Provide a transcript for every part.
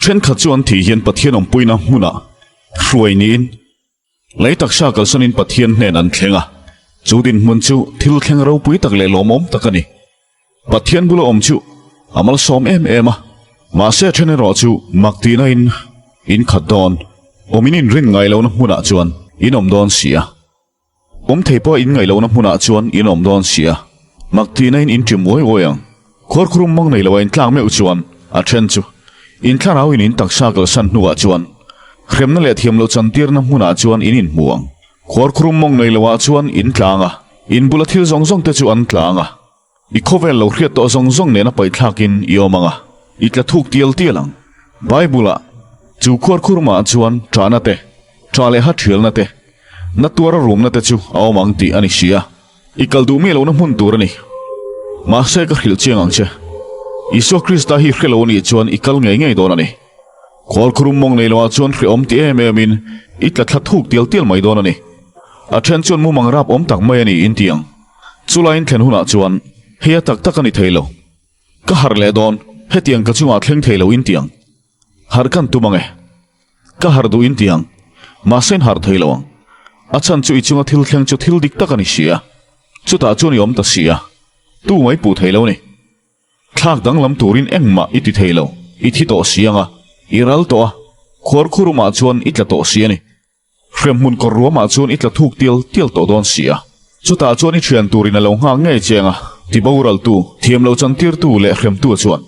Thenkhat chu an thih hian Pathian awmpuina hmunah hruai niin lei taksa kalsanin Pathian hnen an thleng a. Chu dinhmun chu thil thleng ropui tak leh lawmawm tak a ni. Pathian bula awm chu a malsawm em em a, mahse a then erawh chu mak tihna in in khat dawn, awm in inrin ngai lohna hmunah chuan in awm dawn si a. Awm thei pawh in ngaih lohna hmunah chuan in awm dawn si a, mak tihna in in ṭim uai uai ang. Khuarkhurum mang nei loa in tlak meuh chuan a then chu in thlarau in in taksa kalsan hnuah chuan hremna leh thiam loh chantirna hmunah chuan in inhmu ang. Khuarkhurum mawng nei loah chuan in tlang a, in bula thil zawng zawng te chu an tlang a. I khawvel lo hriat tawh zawng zawng nena paihthlakin i awm ang a, i tla thuk tial tial ang. Bible-ah, Chu khuarkhurumah chuan ṭahna te, ṭah leh ha ṭhialna te, na tuara rumna te chu a awm ang tih a ni si a. I kal duh miah lohna hmun tur a ni. Mahse ka hrilh chiang ang che. Isua Krista hi hre lo a nih chuan i kal ngei ngei dawn a ni. Khualkhurum mawng nei loah chuan hrehawm ti em em in i tla thla thuk tial tial mai dawn a ni. A then chuan mumang rap awm tak mai a ni in ti ang. Chulaiin thlen hunah chuan hei a tak tak a ni thei lo. Ka harh leh dawn, hetiang ka chungah thleng thei lo in ti ang. Harh kan tum ang e. Ka harh duh in ti ang. Mahse in harh thei lo ang. A chhan chu i chunga thil thleng chu thil dik tak a ni si a. Chutah chuan i awm ta si a. Tu mai puh thei lo ni. Thlak danglam turin engmah i ti thei lo, i thi tawh si ang a, i ral tawh a, khuarkhurumah chuan i tla tawh si a ni. Hremhmun kawr ruamah chuan i tla thuk tial tial tawh dawn si a. Chutah chuan i thian turin a lo nghak ngei che ang a, ti boraltu, thiam lo chantirtu leh hremtu chuan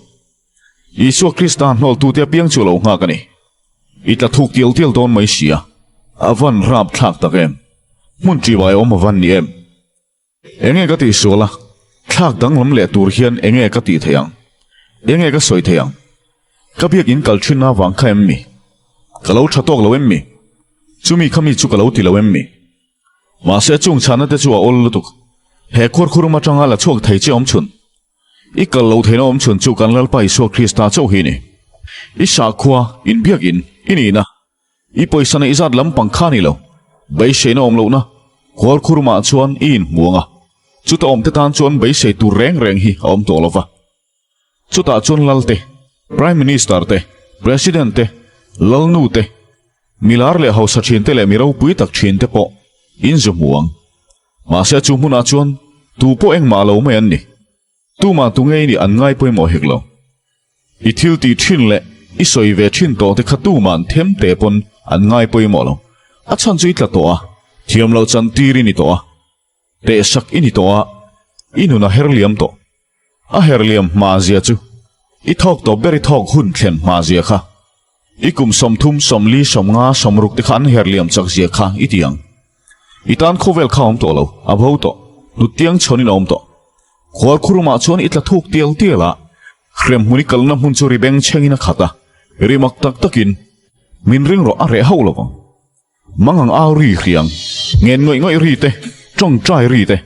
Isua Krista hnawltute apiang chu a lo nghak a ni. I tla thuk tial tial dawn mai si a, a van rap thlak tak em? Hmun ṭibai awm a van ni em? Enge ka tih sual a, thlak danglam leh tur hian enge ka tih theih ang? Enge ka sawi theih ang? Ka biak in kal thin avang kha em mi? Ka lo tha tawk lo em mi? Chumi kha mi chu ka lo ti lo em mi? Mahse chung chhana te chu a awl lutuk. He khuarkhurum atanga la chhuak thei che awm chhun. I kal lo theihna awm chhun chu kan Lalpa Isua Krista chauh hi ni. I sakhua, inbiak in, i nihna. I pawisa neih zat lampang kha ni lo, beiseina awm lohna Khualkhurumah chuan i inhmu ang a, chuta awmte tan chuan beisei tur reng reng hi a awm tawh lo va. Chutah chuan lal te, Prime Minister te, President te, lalnu te, milar leh hausa thin te leh mi ropui tak thin te pawh in zu hmu ang. Mahse chu hmunah chuan tu pawh engmah lo mai an ni. Tumah tu ngei nih an ngai pawimawh hek lo. I thil tih thin leh i sawi ve thin tawh te kha tuman them te pawn an ngai pawimawh lo. A chhan chu i tla tawh a, thiam loh chan tir i ni tawh a, tehsak i ni tawh a, i nun a her liam tawh. A her liam hma zia chu i thawk tawp ber i thawk hun thlen hma zia kha. I kum 30, 40, 50, 60 te kha an her liam chak zia kha i ti ang. I tan khawvel kha a awm tawh lo, a bo tawh, hnuttiang chhawn in a awm tawh. Khualkhurumah chuan i tla thuk tial tial a, hremhmun i kalna hmun chu ri beng chhengin a khat a, ri mak tak takin min ring rawh a reh hauh lo vang. Mang ang au ri hriang, ngen ngawih ngawih ri te, tawngtai ri te,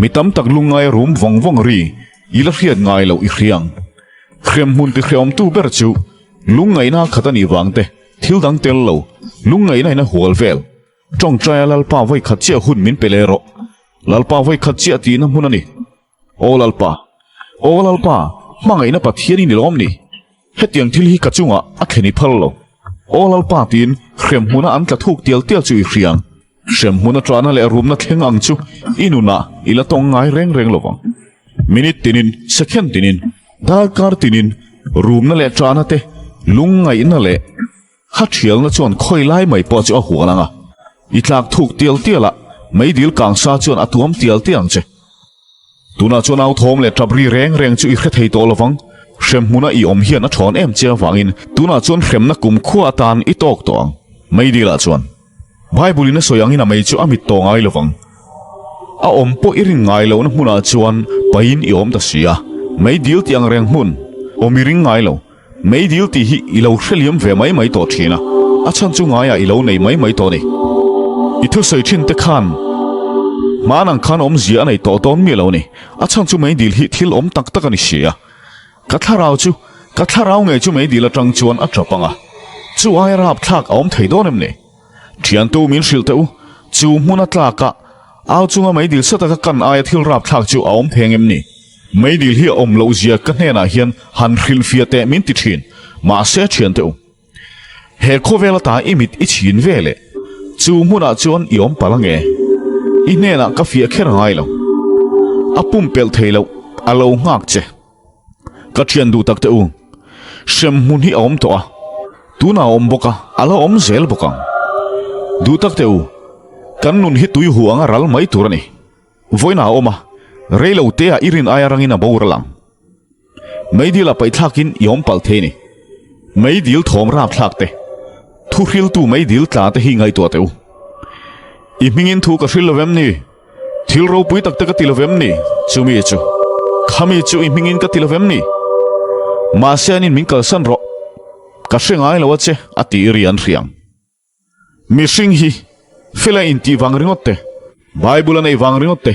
mi tam tak lungngai rum vawng vawng ri i la hriat ngai loh i hriang. Hremhmun ti hreawmtu ber chu lungngaihna khat a nih vang te, thil dang tel lo, lungngaihna in a hual vel. Tawngtaia Lalpa vawi khat chiah hun min pe leh rawh. Lalpa vawi khat chiah tihna hmun a ni. Aw Lalpa! Aw Lalpa! Hmangaihna Pathian i ni lawm ni? Hetiang thil hi ka chungah a thlen i phal lo. Aw Lalpa tiin hrem hmuna an tla thuk tial tial chu i hria ang. Hrem hmuna tlahna leh rumna thleng ang chu i nunah i la tawng ngai reng reng lo vang. Minute tinin, second tinin, darkar tinin rumna leh tlahna te, lungngaihna leh Kha ṭhialna chuan khawi lai mai pawh chu a hual ang a, i tlak thuk tial tial a, meidil kang sa chuan a tuam tial tial ang che. Tunah chuan au thawm leh ṭap ri reng reng chu i hre thei tawh lovang, hrem hmuna i awm hian a ṭhawn em che avangin tunah chuan hremna kum khua atan i tawk tawh ang. Meidilah chuan Bible in a sawi angin a mei chu a mit tawh ngai lovang. A awm pawh i ring ngai lohna hmunah chuan pain i awm ta si a, meidil tih ang reng hmun awm i ring ngai lo. Meidil tih hi i lo hreliam ve mai mai tawh thin a, a chhan chu ngaiah i lo nei mai mai tawh a ni. I thusawi thin te khan hman ang khan awmzia a nei tawh dawn miah lo a ni. A chhan chu meidil hi thil awm tak tak a ni si a. Ka thlarau chu, ka thlarau ngei chu meidil atang chuan a tap ang a, chu aia rapthlak a awm thei dawn em ni? Thiantu min hrilh teh u, chu hmun a tlak a, au chunga meidil sa taka kan aia thil rapthlak chu a awm thei ang em ni? Meidil hi a awm loh zia ka hnenah hian han hrilhfiah teh min ti thin, mahse thiante u. He khawvel ata i mit i chhin ve leh chu hmunah chuan i awm palh ange. I hnenah ka fiah kher ngai lo. A pumpelh thei loh a lo nghak che. Ka thian duh tak teh u, hrem hmun hi a awm tawh a, tunah a awm bawk a, a la awm zel bawk ang. Duh tak teh u, kan nun hi tui hu anga ral mai tur a ni. Vawiinah a awm a, rei lo te ah i rin aia rangin a boral ang. Meidil ah paihthlakin i awm palh thei a ni. Meidil thawm rapthlak te, thu hriltu meidil tla te hi ngaihtuah teh u. I hmingin thu ka hril lo vem ni? Thil ropui tak te ka ti lo vem ni? Chumi chu, khami chu i hmingin ka ti lo vem ni? Mahse anin min kalsan rawh, ka hre ngai lo a che, a ti ri an hriang. Mihring hi fel a intih vang ringawt te, Bible a neih vang ringawt te,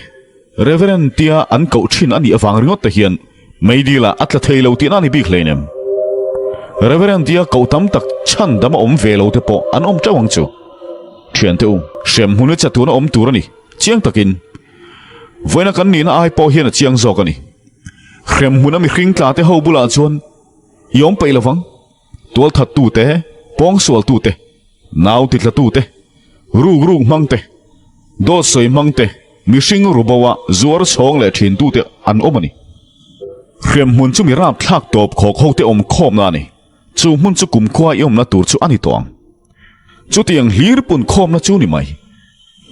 Reverend tia an koh thin a nih avang ringawt te hian meidil ah a tla thei lo tihna a ni bik hleinem. Reverend tia koh tam tak chhan dam a awm ve lo te pawh an awm teuh ang chu. Thiante u, hrem hmun hi chatuna awm tur a ni, chiang takin. Vawiina kan nihna ai pawh hian a chiang zawk a ni. Hrem hmuna mihring tla te ho bulah chuan i awm peih lovang. Tualthattu te, pawngsualtu te, nau titlatu te, ruk ruk hmang te, dawt sawi hmang te, mihring ru bo a zuar chhawng leh thintu te an awm a ni. Hrem hmun chu mi rapthlak tawp khawk ho te awm khawmna a ni. Chu hmun chu kumkhua i awmna tur chu a ni tawh ang. Chutiang hlir pun khawmna chu ni mai.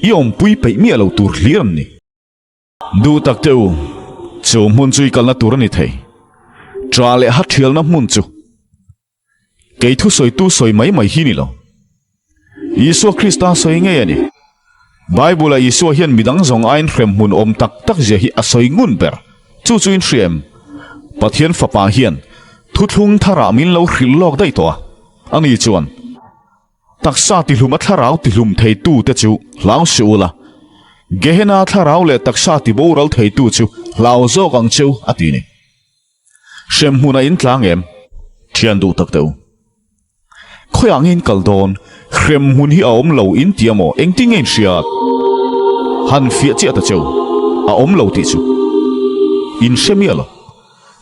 I awmpui peih miah lo tur hlir an ni. Duh tak teh u, chu hmun chu i kalna tur a ni thei. Ṭah leh hathialna hmun chu kei thusawitu sawi mai mai hi ni lo. Isua Krista sawi ngei a ni. Bible-ah Isua hian midang zawng aiin hremhmun awm tak tak zia hi a sawi ngun ber. Chu chu in hria em? Pathian Fapa hian thuthlung tharah min lo hrilh lawk daih tawh a. Ani chuan, Taksa tihlum a thlarau tihlum theitu te chu hlau suh ula, Gehenna thlarau leh taksa tiboral theitu chu hlau zawk ang cheu, a ti ni. Hremhmun a intlang em? Thian duh tak deuh. Khawiah nge in kal dawn? Hremhmun hi a awm lo in ti amaw? Engtin nge in hriat? Han fiah chiah ta cheu. A awm lo tih chu in hre miah lo.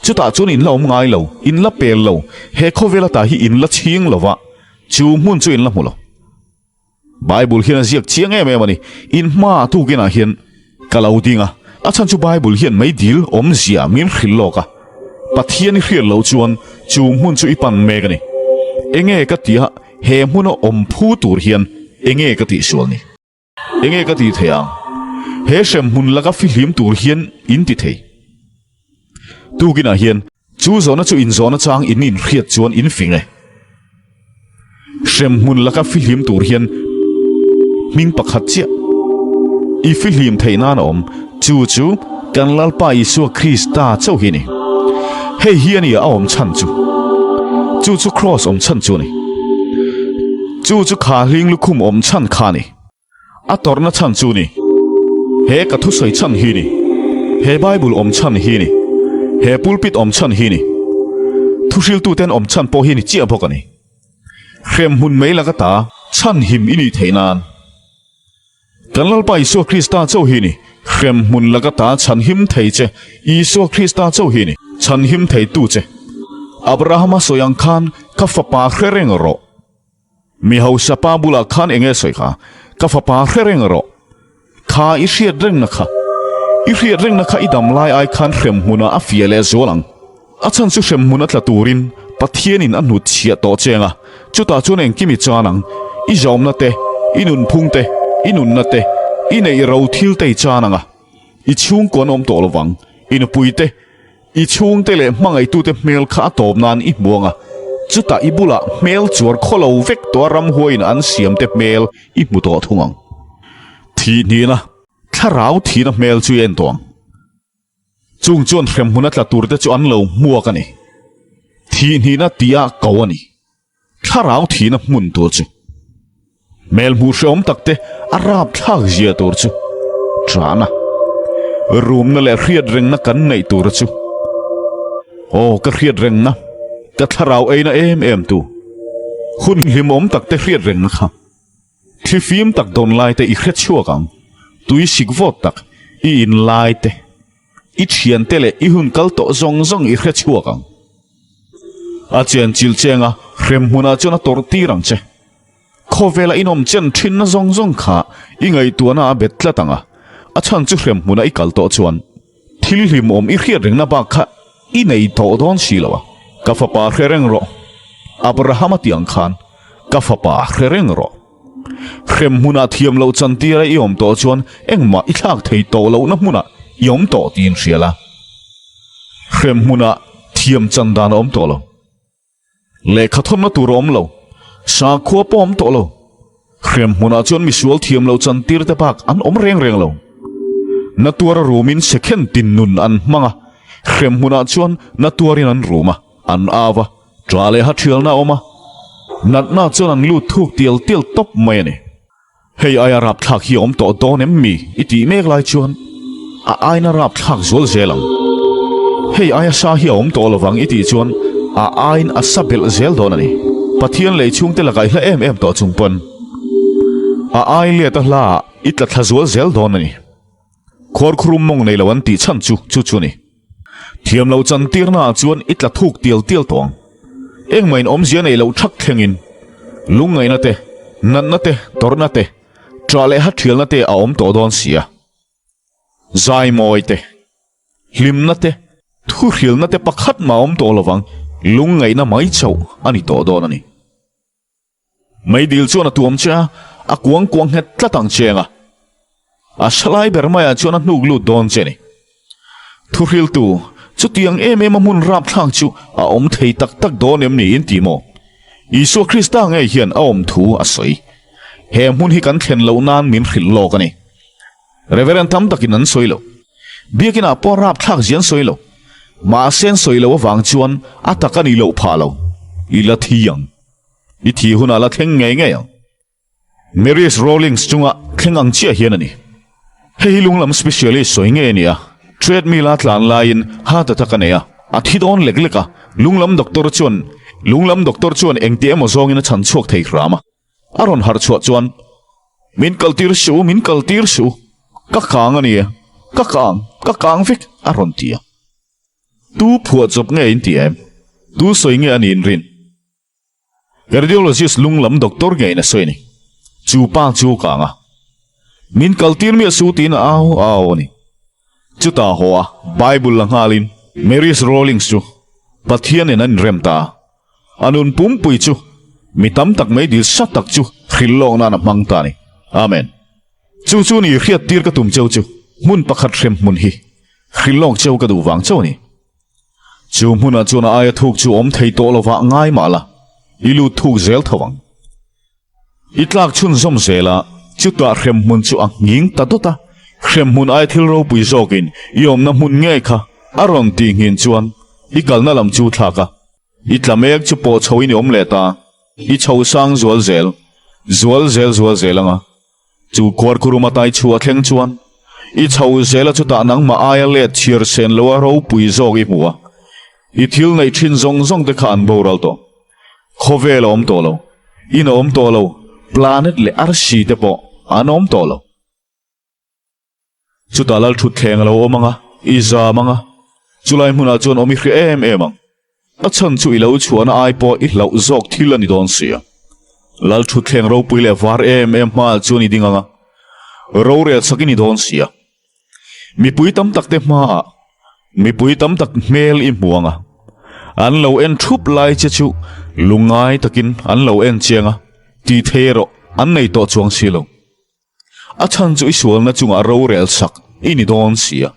Chutah chuan in la awm ngai lo, in la pel lo, he khawvel ata hi in la chhing lo va, chu hmun chu in la hmu lo. Bible hian a ziak chiang em em a ni. In hmaah tukinah hian ka lo ding a, a chhan chu Bible hian meidil awmzia min hrilh lawk a. Pathian i hriat loh chuan chu hmun chu i pan mek a ni. Enge ka tih a, he hmuna awm phu tur hian enge ka tihsual ni? Enge ka tih theih ang? He hrem hmun laka fihlim tur hian in ti thei. Tukinah hian Chu zawhna chu inzawhna chang in inhriat chuan in fing e. Hremhmun laka fihlim tur hian hming pakhat chiah i fihlim theih nan a awm, chu chu kan Lalpa Isua Krista chauh hi a ni. Hei hi a ni a awm chhan chu. Chu chu Kraws awm chhan chu a ni. Chu chu kha hling lukhum awm chhan kha a ni. A tawrhna chhan chu ni. He ka thusawi chhan hi ni. He Bible awm chhan hi ni. He pulpit awm chhan hi ni. Thuhriltuten awm chhan pawh hi ni chiah bawk a ni. Hremhmun mai laka ta chhan him i nih theih nan. Kan Lalpa Isua Krista chauh hi ni. Hremhmun laka ta chhan him thei che Isua Krista chauh hi ni. Chhan him theitu che. Abrahama sawi ang khan ka fapa hre reng rawh. Mi hausa pa bulah khan eng nge sawi kha? Ka fapa hre reng rawh. Kha i hriat rengna kha. I hriat rengna kha i dam lai ai khan hrem hmunah a fiah leh zual ang. A chhan chu hrem hmun a tla turin Pathianin a hnut chhiah tawh cheng a, chutah chuan engkim i chan ang. I zawmna te, i nunphung te, i nunna te, i neih ro thil te i chan ang a. I chhungkaw an awm tawh lovang. I nupui te, I chhungte leh hmangaihtute hmel kha a tawp nan i hmu ang a, chutah i bulah hmel chuar khawlo vek tawh a ramhuaiin an siamte hmel i hmu tawh thung ang. Thih hnihna, thlarau thihna hmel chu i en tawh ang. Chung chuan hremhmun a tla turte chu an lo hmuak a ni. Thih hnihna tih ah ko a ni. Thlarau thihna hmun tur chu hmel hmuh hrehawm tak te a rapthlak zia tur chu ṭahna, rumna leh hriat rengna kan neih tura chu aw ka hriat rengna, ka thlarau eina em em tu hun hlimawm tak te hriat rengna kha thlifim tak dawn lai te i hre chhuak ang, tui sik vawt tak i in lai te. I thiante leh i hun kal tawh zawng zawng i hre chhuak ang. A chen chil cheng a, hrem hmunah chuan a tawrh tir ang che. Khawvela inawm chen thinna zawng zawng kha i ngaihtuahna a bet tlat ang a, a chhan chu hrem hmuna i kal tawh chuan thil hlimawm i hriat rengna bak kha i nei tawh dawn si lo a. Ka fapa hre reng rawh, Abrahama tih ang khan ka fapa hre reng rawh. Hrem hmunah thiam loh chantira i awm tawh chuan engmah i thlak thei tawh lohna hmunah i awm tawh tiin hria la. Hrem hmunah thiam chan dan a awm tawh lo. Lehkha thawnna tur a awm lo. Sakhua pawh a awm tawh lo. Hrem hmunah chuan misual thiam loh chantir te bak an awm reng reng lo. Na tuara rumin sekhen tin nun an hmang a, hrem hmunah chuan na tuarin an rum a, an au a, Ṭa leh ha ṭhialna a awm a, natna chuan an lut thuk tial tial tawp mai a ni. Hei aia rapthlak hi a awm tawh dawn em mi i tih mek lai chuan a aina rapthlak zual zel ang. Hei aia sa hi a awm tawh lovang i tih chuan a ain a sa belh zel dawn a ni. Pathian lei chhungte lakah i hla em em tawh chung pawn a ai let a hla ah i tla thla zual zel dawn a ni. Khuarkhurum mawng nei lo an tih chhan chu chu chu a ni. Thiam lo chan tirna ah chuan i tla thuk tial tial tawh ang. Engmah in awmzia nei loh thak thlengin lungngaihna te, natna te, tawrhna te, ṭah leh hathialna te a awm tawh dawn si a. Zaimawi te, hlimna te, thuhrilna te pakhat mah a awm tawh lovang, lungngaihna mai chauh a ni tawh dawn a ni. Meidil chuan a tuam che a, a kuang kuang nghet tlat ang che anga a hra lai ber maiah chuan a hnuk lut dawn che a ni. Thuhriltu, chutiang em em a hmun rapthlak chu a awm thei tak tak dawn em ni in ti maw? Isua Krista ngei hian a awm thu a sawi. He hmun hi kan thlen loh nan min hrilh lawk a ni. Reverend tam takin an sawi lo. Biakinah pawh rapthlak zia an sawi lo. Mahse an sawi loh avang chuan a tak a nih loh phah lo. I la thi ang. I thi hunah la thleng ngei ngei ang. Marius Rawlings chunga thleng ang chiah hian a ni. Hei hi lunglam specialist sawi ngei a ni a, treadmill a tlan laiin heart attack a nei a, a thi dawn lek lek a, lunglam doctor chuan lunglam doctor chuan engti emaw zawngin a chhan chhuak thei hram a, a rawn harh chhuah chuan Min kaltir suh u, min kaltir suh u, ka kang a ni e, ka kang, ka kang vek a rawn ti a. Tu phuah chawp nge in ti em? Tu sawi nge a ni in rin? Cardiologist lung lam doctor ngeiin a sawi a ni. Chu pa chu ka ang a. Min kaltir miah su tiin a au au a ni. Chutah haw a Bible la nghalin Mary's Rawlings chu Pathian nen an inrem ta a. A nun pumpui chu mi tam tak mai dil sa tak chu hrilh lawk nan a hmang ta a ni. Amen. Chu chu ni hriattir ka tum cheu chu hmun pakhat hrem hmun hi hrilh lawk cheu ka duh vang chauh a ni. Chu hmunah chuan a aia thuk chu awm thei tawh lovah ngai mah la, i lut thuk zel tho ang. I tlak chhunzawm zel a, chutah hremhmun chu a nghing ta dawt a, hremhmun aia thil ropui zawkin i awmna hmun ngei kha a rawn tih nghin chuan i kalna lam chu thlak a, i tla mek chu pawh chhoin i awm leh ta, i chho sang zual zel, zual zel zual zel ang a. Chu kuarkurum a tai chhuah thleng chuan i chho zel a chutah nangmah aia let chhiar sen lo a ropui zawk i hmu a, i thil neih thin zawng zawng te kha an boral tawh. Khawvel a awm tawh lo, in a awm tawh lo, planet leh arsi te pawh an awm tawh lo. Chutah lal thutthleng a lo awm ang a, i zam ang a, chulai hmunah chuan awm i hria em em ang. A chhan chu i lo chhuahna ai pawh i hlauh zawk thil a ni dawn sia. Lal thutthleng ropui leh var em em hmaah chuan i ding ang a, rorel chak i ni dawn sia. Mipui tam tak te hmaah mipui tam tak hmel i hmu ang a, an lo en thup lai che chu lungngai takin an lo en chiang a, tih thei erawh an nei tawh chuang si lo. A chhan chu i sualna chungah rorel sak i ni dawn si a.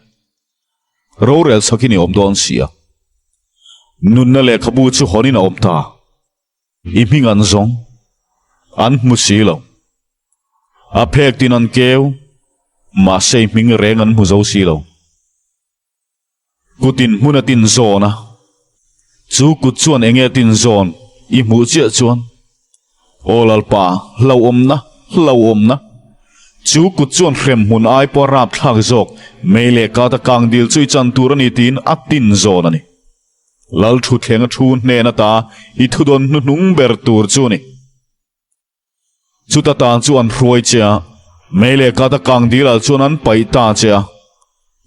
Rorel sak i ni awm dawn si a. Nunna lehkhabu chu hawnin a awm ta. I hming an zawng. An hmu si lo. A phek tin an keu. Mahse i hming reng an hmu zo si lo. Kutin hmun a tin zawn a, chu kut chuan enge a tin zawn i hmuh chiah chuan, Aw Lalpa, hlauhawmna, hlauhawmna! Chu kut chuan hrem hmun ai pawh a rapthlak zawk, mei leh kata kang dil chu i chan tur a ni tiin a tin zawn a ni. Lal thutthleng a thu hnen ata i thudawn hnuhnung ber tur chu a ni. Chuta tan chu an hruai che a, mei leh kata kang dilah chuan an paih ta che a,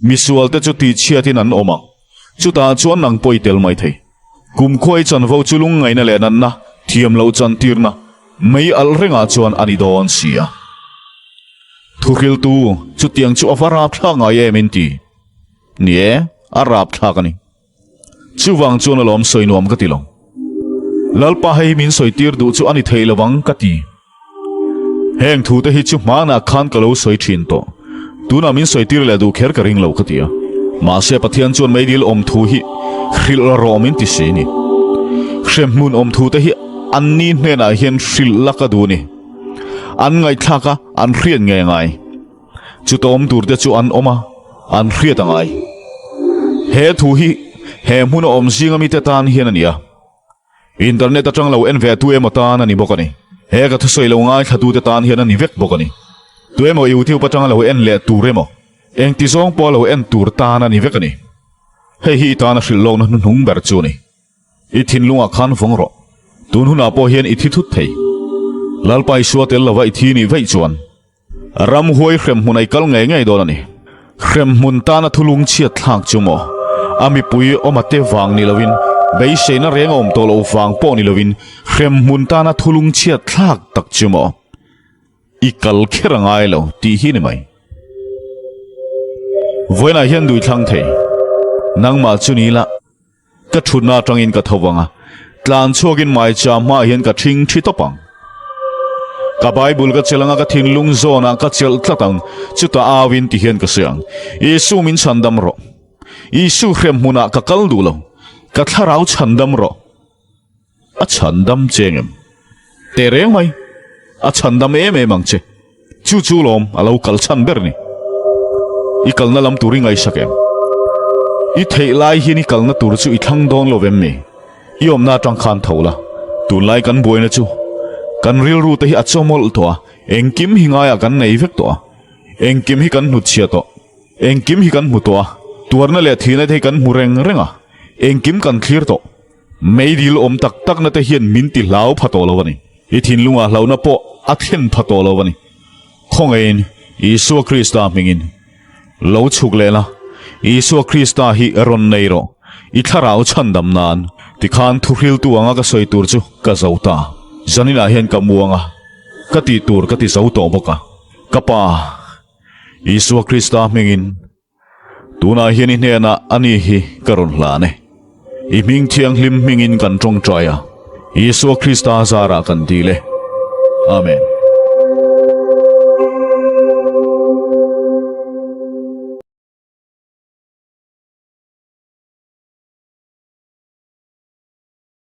misualte chu tihchhiatin an awm ang. Chutah chuan nang pawh i tel mai thei. Kumkhua i chanvo chu lungngaihna leh natna, thiam loh chantirna, Mei alh rengah chuan a ni dawn si a. Thuhriltu, chutiang chu a va rapthlak ngai em in ti? Ni e, a rapthlak a ni. Chuvang chuan alawm sawi nuam ka ti lo. Lalpa hei hi min sawi tir duh chu a ni thei lovang ka ti. Heng thu te hi chu hmanah khan ka lo sawi thin tawh. Tunah min sawi tir leh duh kher ka ring lo ka ti a. Mahse Pathian chuan meidil awm thu hi hrilh rawh min ti si ni. Hremhmun awm thu te hi anni hnenah hian hrilh la ka duh ni. An ngaihthlak a, an hriat ngei ngai. Chuta awm tur te chu an awm a, an hriat a ngai. He thu hi he hmuna awm zinga mite tan hian a ni a. Internet atang lo en ve tu emaw tan a ni bawk a ni. He ka thusawi lo ngaithlatute tan hian a ni vek bawk a ni. Tu emaw YouTube atanga lo en leh tur emaw, engti zawng pawha lo en tur tan a ni vek a ni. Hei hi i tana hrilh lawkna hnuhnung ber chu a ni. I thinlungah khan vawng rawh. Tun hunah pawh hian i thi thut thei. Lalpa Isua tel lova i thi nih vaih chuan. Ramhuai hremhmun a i kal ngei ngei dawn a ni. Hremhmun tana thulung chhiat thlak chu maw? A mipui awm a te vang ni lovin, beiseina reng a awm tawh loh vang pawh ni lovin, hremhmun tana thulung chhiat thlak tak chu maw? I kal kher a ngai lo tih hi ni mai. Vawiinah hian dui thlang thei. Nangmah chu ni la. Ka thutna atangin ka tho vang a, tlan chhuakin maicha hmaah hian ka thing thi tawp ang. Ka Bible ka chelh anga ka thinlung zawnah ka chelh tlat ang, chutah auin ti hian ka sawi ang, Isu min chhandam rawh. Isu hremhmunah ka kal duh lo, ka thlarau chhandam rawh. A chhandam che ngem? Teh reng mai, a chhandam em em ang che. Chu chu lawm a lo kal chhan ber ni. I kalna lam tur i ngaihsak em? I theih lai hian i kalna tur chu i thlang dawn lo vem mi? I awmna atang khan tho la. Tunlai kan buaina chu kan rilru te hi a chawmawlh tawh a, engkim hi ngaiah kan nei vek tawh a, engkim hi kan hnutchhiah tawh. Engkim hi kan hmu tawh a, tuarna leh thihna te hi kan hmu reng reng a, engkim kan thlir tawh. Meidil awm tak takna te hian min ti hlau pha tawh lo a ni. I thinlungah hlauhna pawh a thlen pha tawh lo a ni. Khawngaihin Isua Krista hmingin lo chhuk leh la, Isua Krista hi rawn nei rawh, i thlarau chhandam nan. Tikhan thuhriltu anga ka sawi tur chu ka zo ta. Zaninah hian ka muang a, ka tih tur ka ti zo tawh bawk a. Ka Pa, Isua Krista hmingin. Tunah hian i hnenah a ni hi ka rawn hlan e. I hming thianghlim hmingin kan tawngtai a, Isua Krista zarah kan dil e. Amen.